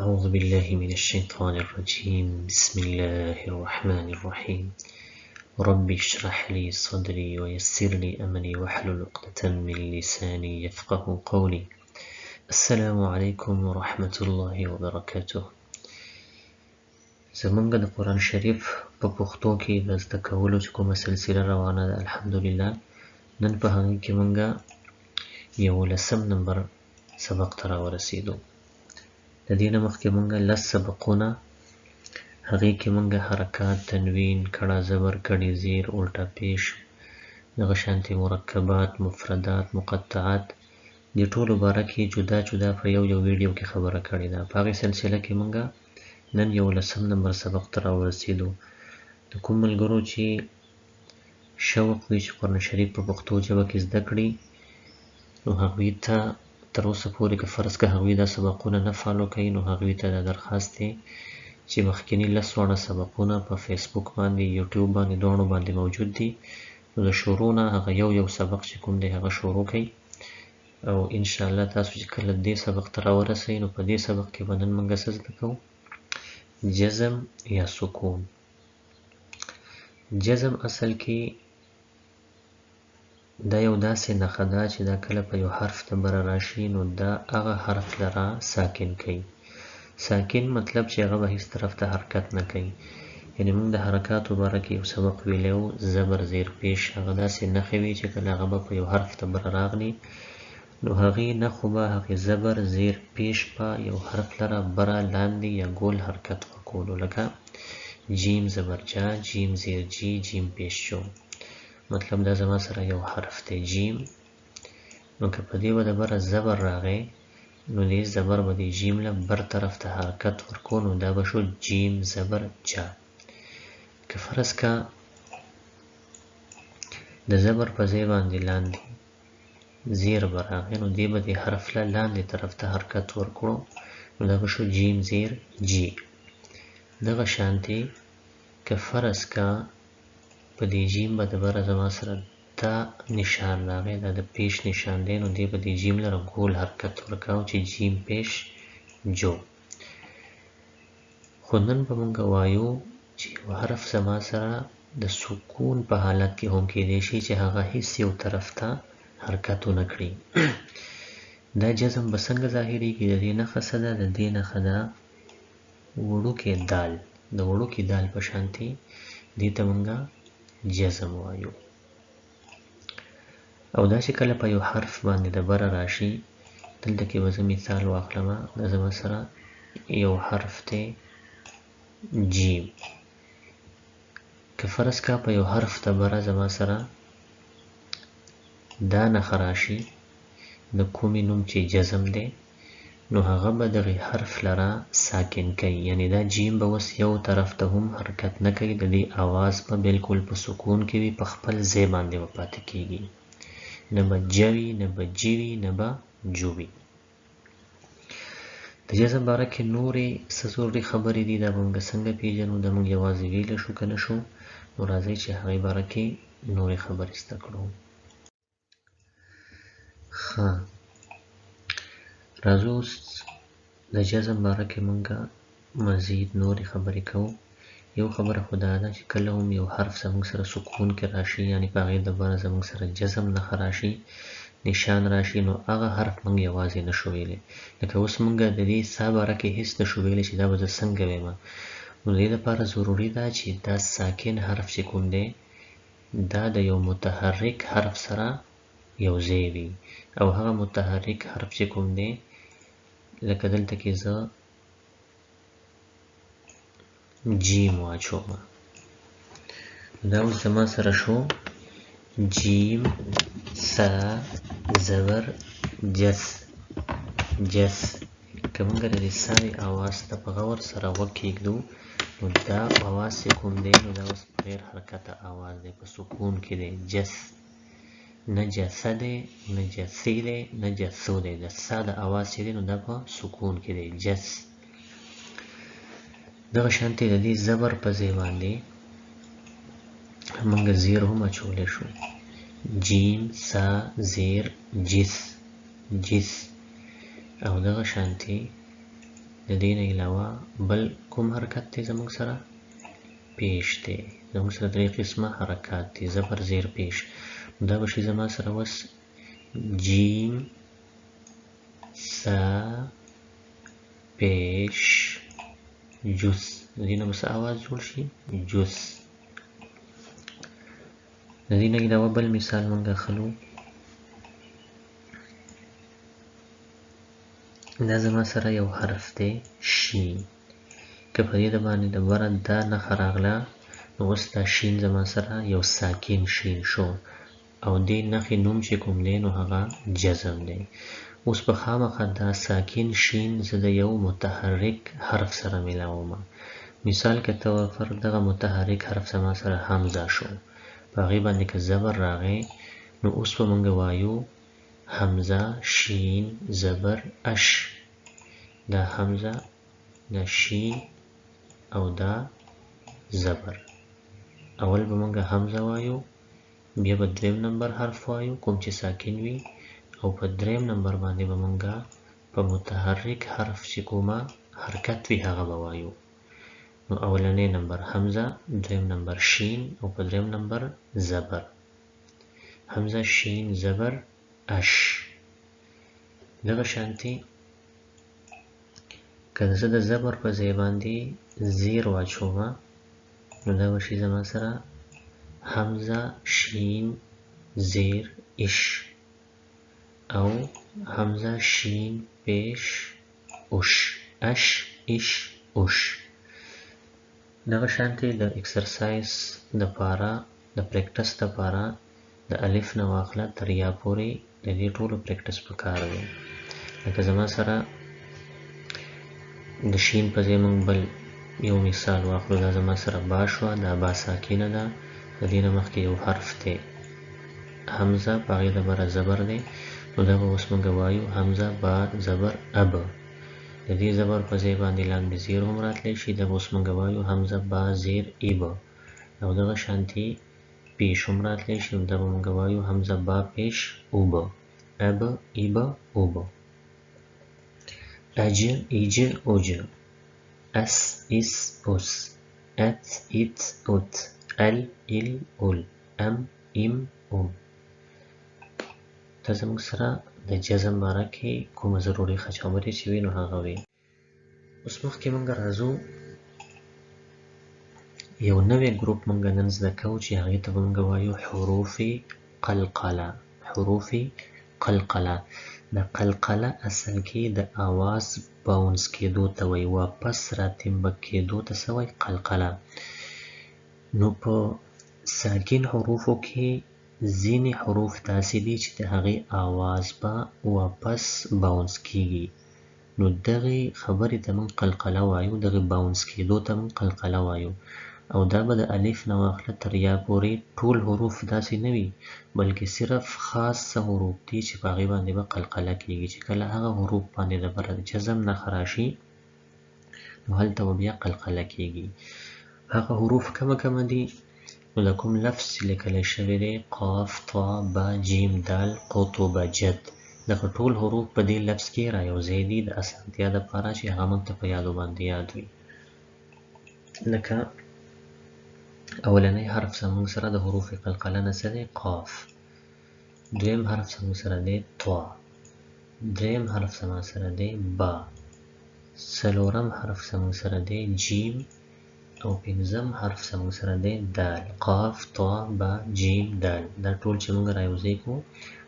أعوذ بالله من الشيطان الرجيم. بسم الله الرحمن الرحيم. رب اشرح لي صدري ويسر لي أمري واحلل عقدة من لساني يفقه قولي. السلام عليكم ورحمة الله وبركاته. زمونږ د قرآن شریف په پښتو کې د زده کولو چې کومه سلسله روانه ده، الحمدلله نن په هغې کې مونږ 11 نمبر سبق ته راورسېدو. د دې نه مخکې مونږ 10 سبقونه هغې کې مونږ حرکات، تنوین، کړه زبر، کړي زیر، الټا پیش، دغه شانتې مرکبات، مفردات، مقطعات، دې ټولو باره کې جدا جدا په یو یو ویډیو کې خبره کړې ده. په هغې سلسله کې مونږ نن 11 نمبر سبق ته راورسېدو. د کوم ملګرو چې شوق وي چې قرآن شریف په پښتو ژبه کې زده کړي، نو هغوی ته تر اوسه پورې که فرض که هغوی دا سبقونه نه فالو کوي، نو هغوی ته دا درخواست دی چې مخکیني 10 واړه سبقونه په فیسبوک باندې، یوټیوب باندې، دواړو باندې موجود دي. نو د شروع نه هغه یو یو سبق چې کوم دی هغه شروع کوي، او انشاءالله تاسو چې کله دې سبق ته راورسئ، نو په دې سبق کې به نن موږ څه زده کوو؟ جزم یا سکون. جزم اصل کې دا یو داسې نښه ده چې دا کله په یو حرف ته بره راشي، نو دا هغه حرف لره ساکن کوي. ساکن مطلب چې هغه به هیڅ طرف ته حرکت نه کوي. یعنې موږ د حرکاتو باره کې یو سبق ویلی و، زبر زیر پیش، هغه داسې نښې وي چې کله هغه به په یو حرف ته بره راغلي، نو هغې نښو به هغې زبر زیر پیش په یو حرف لره بره لاندې یا ګول حرکت ورکولو، لکه جیم زبر جا، جیم زیر جی، جیم پیش جو. مطلب دا زما سره یو حرف دی جیم، نو که په دې به د بره زبر راغی، نو دې زبر به دې جیم له بر طرف ته حرکت ورکو، نو دا به شو جیم زبر جا. که فرض که د زبر په ځای باندې لاندې زیر به راغی، نو دې به دې حرف له لاندې طرف ته حرکت ورکړو، نو دا به شو جیم زیر جی. دغه شانتې که فرض که په دې جیم به د بره زما سره دا نشان راغی، دا د پیش نشان دی، نو دې به دې جیم لره ګول حرکت ورکاو چې جیم پیش جو. خو نن به مونږ وایو چې یو حرف زما سره د سکون په حالت کې هم کیدی شي چې هغه هیڅ یو طرف ته حرکت ونه کړي. دا جزم به څنګه ظاهرېږي؟ د دې نښه څه ده؟ د دې نښه ده وړوکی دال، د وړوکي دال په شانتې دې ته مونږ جزم وایو. او دا چې کله په یو حرف باندې د بره راشي، دلته کې به زه مثال واخلم. دا زما سره یو حرف دی جیم، که فرض که په یو حرف د بره زما سره دا نښه راشي د کومې نوم چې جزم دی، نو هغه به دغې حرف لره ساکن کوي. یعنې دا جیم به اوس یو طرف ته هم حرکت نه کوي، د دې اواز به بالکل په سکون کې وي، په خپل ځای باندې به پاتې کېږي، نه به جه وي، نه به جي وي، نه به جو وي. د جزم باره کې نورې څه ضروري خبرې دي، دا به موږ څنګه پېژنو؟ دا موږ یوازې ویلی شو که نه شو؟ نو راځئ چې هغې باره کې نورې خبرې زده کړو. ښه، راځو اوس د جزم باره کې موږ مزید نورې خبرې کوو. یو خبره خو دا ده چې کله هم یو حرف زموږ سره سکون کې راشي، یعنې په هغې د بره زموږ سره جزم نښه راشي، نشان راشي، نو هغه حرف موږ یوازې نه شو ویلی. لکه اوس موږ د دې سا باره کې هېڅ نه شو ویلی چې دا به زه څنګه ویم. نو د دې لپاره ضروري ده چې دا ساکن حرف چې کوم دی، دا د یو متحرک حرف سره یو ځای وي، او هغه متحرک حرف چې کوم دی، لکه دلته کې زه جیم واچوم، دا اوس زما سره شو جیم سا زبر جس جس. که موږ د دې ساوې اواز ته په غور سره غوږ کېږدو، نو دا اواز چې کوم دی، نو دا اوس بغیر حرکته اواز دی، په سکون کې دی. جس، نه جسه دی، نه جسې دی، نه جسو دی. د سا د اواز چې دی، نو دا په سکون کې دی، جس. دغه شانتې د دې زبر په ځای باندې موږ زیر هم اچولی شو، جیم سا زیر جس جس. او دغه شانتې د دې نه علاوه بل کوم حرکت دی زموږ سره؟ پیش دی. زموږ سره درې قسمه حرکات دي، زبر، زیر، پیش. نو دا به شي زما سره اوس جیم، ثا، پیش، جوس. د دې نه به څه اواز جوړ شي؟ جوس. د دې نه علاوه بل مثال مونږ اخلو. دا زما سره یو حرف دی شین. که په دې د باندې د بره دا نښه راغله، نو اوس دا شین زما سره یو ساکن شین شو، او دې نښې نوم چې کوم دی نو هغه جزم دی. اوس په خامخا دا ساکن شین زه د یو متحرک حرف سره ملاوم. مثال که ته فرض دغه متحرک حرف زما سره همزه شو، په هغې باندې که زبر راغی، نو اوس به مونږ وایو همزه شین زبر اش. دا همزه، دا شین او دا زبر. اول به مونږ همزه وایو، بیا به دویم نمبر حرف وایو کوم چې ساکن وي، او په دریم نمبر باندې به مونږ په متحرک حرف چې کومه حرکت وي هغه به وایو. نو اولنی نمبر همزه، دویم نمبر شین، او په دریم نمبر زبر. همزه شین زبر اش. دغه شانتي که زه د زبر په ځای باندې زیر واچوم، نو دا به شي زما سره همزه شین زیر اش، او همزه شین پیش اوش، اش اش اوش. دغه شانتي د اکسرسایز د پاره، د پریکټس د پاره، د الف نه واخله تر یا پورې د دې ټولو پریکټس پکار دی. لکه زما سره د شین په ځای موږ بل یو مثال واخلو. دا زما سره با شوه، دا با ساکنه ده، د دې نه مخکې یو حرف دی همزه، په هغې د بره زبر دی، نو دا به اوس موږ وایو همزه با زبر اب. د دې زبر په ځای باندې لاندې زیر هم راتلی شي، دا به اوس موږ وایو همزه با زیر ایب. او دغه شانتي پیش هم راتلی شي، نو دا به موږ وایو همزه با پیش اوب، اب ایب اوب. اج ایج اوج، اس اس اوس، ات ات اوت، ال ال اول، ام ام اوم. دا زموږ سره د جزم باره کې کومه ضروري خبرې چې وي نو هغه وي. اوس مخکې موږ راځو یو نوی ګروپ موږ نن زده کوو چې هغې ته به موږ وایو حروف قلقله. حروف قلقله، د قلقله اصل کې د اواز باونس کېدو ته وایي، واپس راتمبه کېدو ته څه وایي؟ قلقله. نو په ساکن حروفو کې ځینې حروف داسې دي چې د هغې اواز به واپس باونس کیږي، نو دغې خبرې ته موږ قلقله وایو، دغې باونس کېدو ته موږ قلقله وایو. او دا به د الف نه واخله تر یا پورې ټول حروف داسې نه وي، بلکې صرف خاص څه حروف دي چې په هغې باندې به قلقله کیږي، چې کله هغه حروف باندې د بره جزم نښه راشي نو هلته به بیا قلقله کیږي. هغه حروف کمه کمه دي، نو د کوم لفظ چې لیکلی شوی دی قاف طا با جیم دال قطب جد، دغه ټول حروف په دې لفظ کې را یو ځای دي د اسانتیا دپاره چې هغه موږ ته په یادو باندې یاد وي. لکه اولنی حرف زموږ سره د حروف قلقله نه څه دی؟ قاف. دویم حرف زموږ سره دی طا، دریم حرف زما سره دی با، څلورم حرف زموږ سره دی جیم، او پنځم حرف زموږ سره دی دال. قاف طا با جیم دال، دا ټول چې موږ رایوځای کړو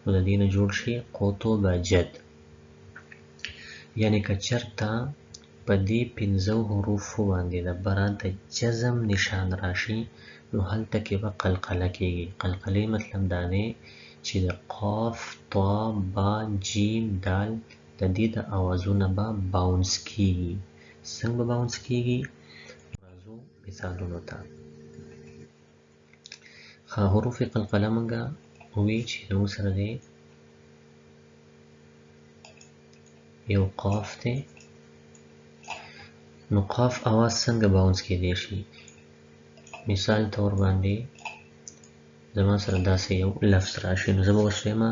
نو د دې نه جوړ شي قطب جد. یعنې که چېرته په دې پنځو حروفو باندې د بره د جزم نشان راشي نو هلته کې به قلقله کیږي. قلقلې مطلب دا دی چې د قاف طا با جیم دال د دې د اوازونه به باونس کیږي. څنګه به باونس کیږي؟ راځو مثالونو ته. حروف قلقله موږ وی چې زموږ سره دی یو قاف دی، نو قاف اواز څنګه باونس کیدی شي؟ مثال طور باندې زما سره داسې یو لفظ راشي، نو زه به اوس وایم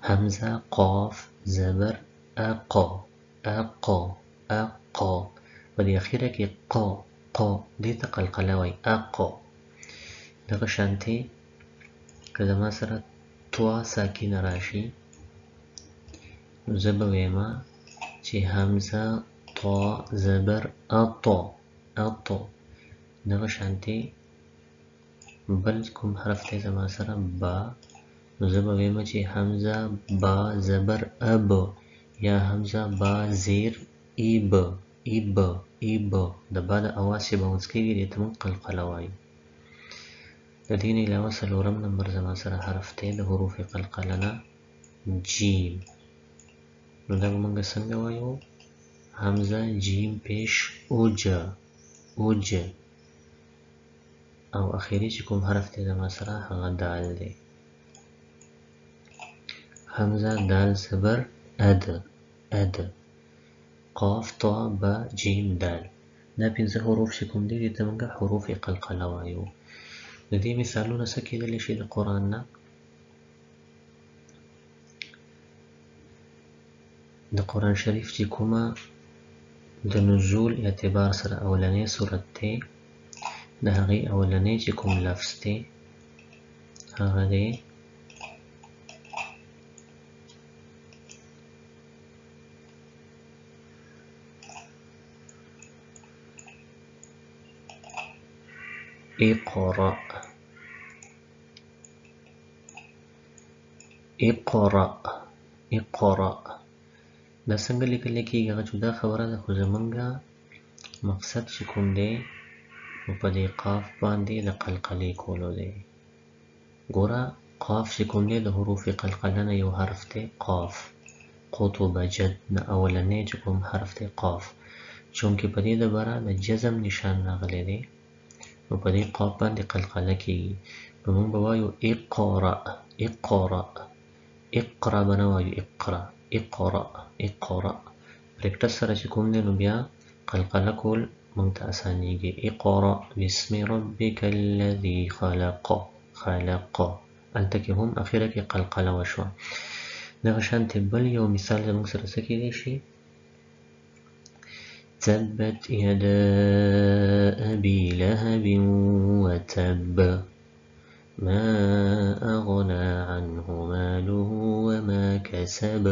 همزه قاف زبر اق اق اق. ق. په دې اخیره کې ق، ق دې ته قلقله وایي، اق. دغه شانتې که زما سره توا ساکنه راشي نو زه به وایم چې همزه طا زبر اط، اط. دغه شانتې بل کوم حرف دی زما سره با، نو زه به وایم چې همزه با زبر اب یا همزه با زیر ایب، ایب، ایب. د با د اواز چې باونس کېږي دې ته موږ قلقله وایو. د دې نه علاوه څلورم نمبر زما سره حرف دی د حروف قلقله نه جیم، نو دا به موږ څنګه وایو؟ همزه جیم پیش اوج، اوج. او اخري چې کوم حرف دی زما سره هغه دال دی، همزه دال زبر اد، اد. قاف طا با جیم دال، دا پنځه حروف چې کوم دي دې ته موږ حروف قلقله وایو. د دې مثالونه څه کېدلی شي د قرآن نه؟ د قرآن شریف چې کومه د نزول اعتبار سره اولنی سورت دی، د هغې اولنی چې کوم لفظ دی هغه دی اقرأ، اقرأ، اقرأ. دا څنګه لیکل کېږي هغه جدا خبره ده، خو زمونږ مقصد چې کوم دی نو په دې قاف باندې د قلقلې کولو دی. ګوره قاف چې کوم دی د حروف قلقله نه یو حرف دی، قاف قطب جد نه اولنی چې کوم حرف دی قاف، چونکې په دې د بره د جزم نشان راغلی دی نو په دې قاف باندې قلقله کېږي. نو موږ به وایو اقرأ، اقرأ، اقرأ به نه وایو، اقرأ، اقرأ، اقرأ. پریکټس سره چې کوم دی نو بیا قلقله کول موږ ته اسانېږي. اقرأ باسم ربک الذي خلق، خلق. هلته کې هم اخره کې قلقله وشوه. دغه شانتې بل یو مثال زموږ سره څه کېدی شي؟ تبت يدا أبي لهب وتب ما أغنى عنه ماله وما كسب،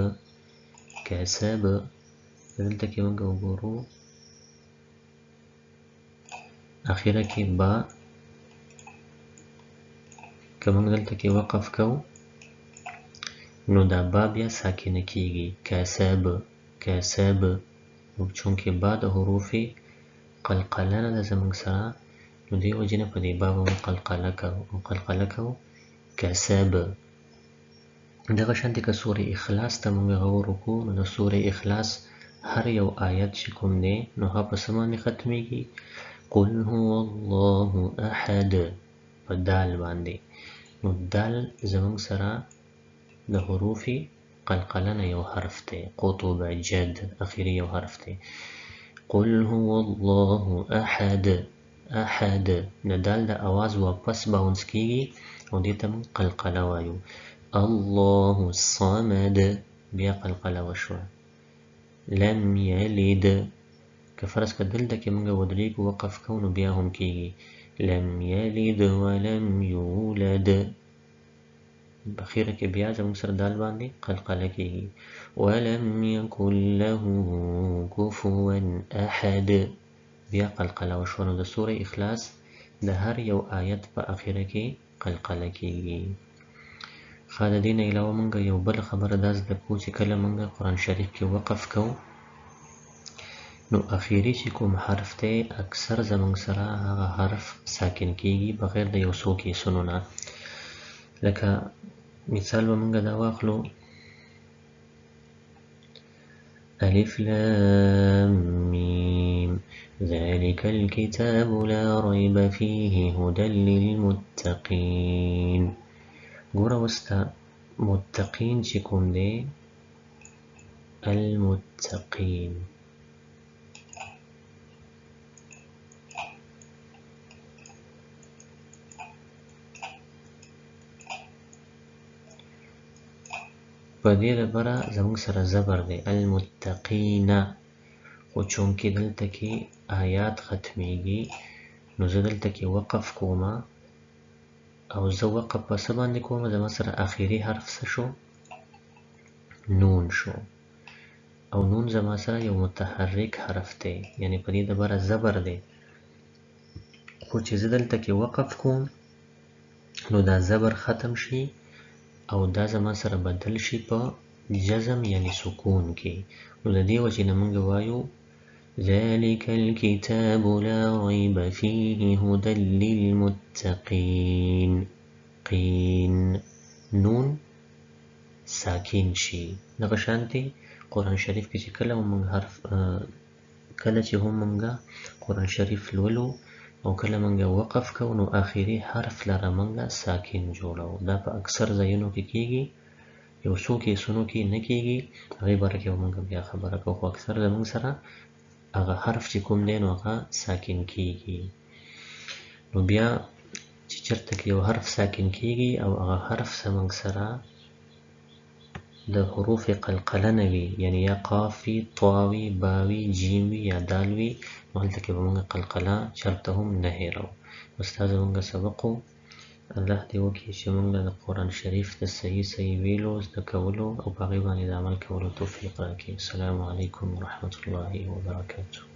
کسب. دلته کې موږ وګورو اخره کې با، که موږ دلته کې وقف کوو نو دا با بیا ساکنه کیږي، کسب، کسب. چونکې با د حروف قلقله نه ده زموږ سره، نو دې وجې نه په دې با به موږ قلقله کوو، قلقله کوو، کسب. دغه شانتې که سورې اخلاص ته موږ غور وکړو نو د سورې اخلاص هر یو آیت چې کوم دی نو هغه په څه باندې ختمیږي؟ قل هو الله احد، په دال باندې. نو دال زموږ سره د حروف قلقله نه یو حرف دی، قطب جد اخري یو حرف دی. قل هو الله احد، احد. د دال د اواز واپس باونس کیږي او دې ته موږ قلقله وایو. الله الصمد، بیا قلقله وشوه. لم یلد، که فرض که دلته کې موږ ودرېږو وقف کوو نو بیا هم کیږي، لم یلد ولم یولد. اخیره کې بیا زموږ سره دال باندې قلقله کیږي. ولم یکن له کفوا احد، بیا قلقله وشوه. نو د سورې اخلاص د هر یو آیت په اخیره کې قلقله کیږي. ښه، د دې نه علاوه موږ یو بله خبره دا زده کوو چې کله موږ قرآن شریف کې وقف کوو نو اخیری چې کوم حرف دی اکثر زموږ سره هغه حرف ساکن کیږي بغیر د یو څو کیسونو نه. لکه مثال به موږ دا واخلو، ألف لام ميم ذلك الكتاب لا ريب فيه هدى للمتقين. ګوره اوس ته متقین چې کوم دی، المتقین، په دې لپاره زموږ سره زبر دی، المتقین. خو خو چونکې دلته کې آیات ختمیږي نو زه دلته کې وقف کوم، او زه وقف په څه باندې کوم؟ زما سره اخري حرف څه شو؟ نون شو، او نون زما سره یو متحرک حرف دی، یعنی په دې د بره زبر دی. خو چې زه دلته کې وقف کوم نو دا زبر ختم شي او دا زما سره بدل شي په جزم یعنی سکون کې. نو د دې وجې نه موږ وایو ذلك الكتاب لا ريب فيه هدى للمتقين. قین نون ساکن شي. دغه شانتې قرآن شریف کې چې کله موږ حرف کله چې هم موږ قرآن شریف لولو او کله موږ وقف کوو نو آخري حرف لره موږ ساکن جوړو. دا په اکثر ځایونو کې کیږي، یو څو کیسونو کې نه کیږي، هغې باره کې به موږ بیا خبره کوو، خو اکثر زموږ سره هغه حرف چې کوم دی نو هغه ساکن کیږي. نو بیا چې چېرته کې یو حرف ساکن کیږي او هغه حرف زموږ سره د حروف قلقله نه وي، یعنی یا قاف وي، طا وي، با وي، جیم وي یا دال وي، نو هلته کې به موږ قلقله چېرته هم نه هېروو. بس دا زموږ سبق و. الله دې وکړي چې موږ د قرآن شریف د صحیح صحیح ویلو، زده کولو او په هغې باندې د عمل کولو توفیق راکړي. السلام علیکم ورحمة الله وبرکاته.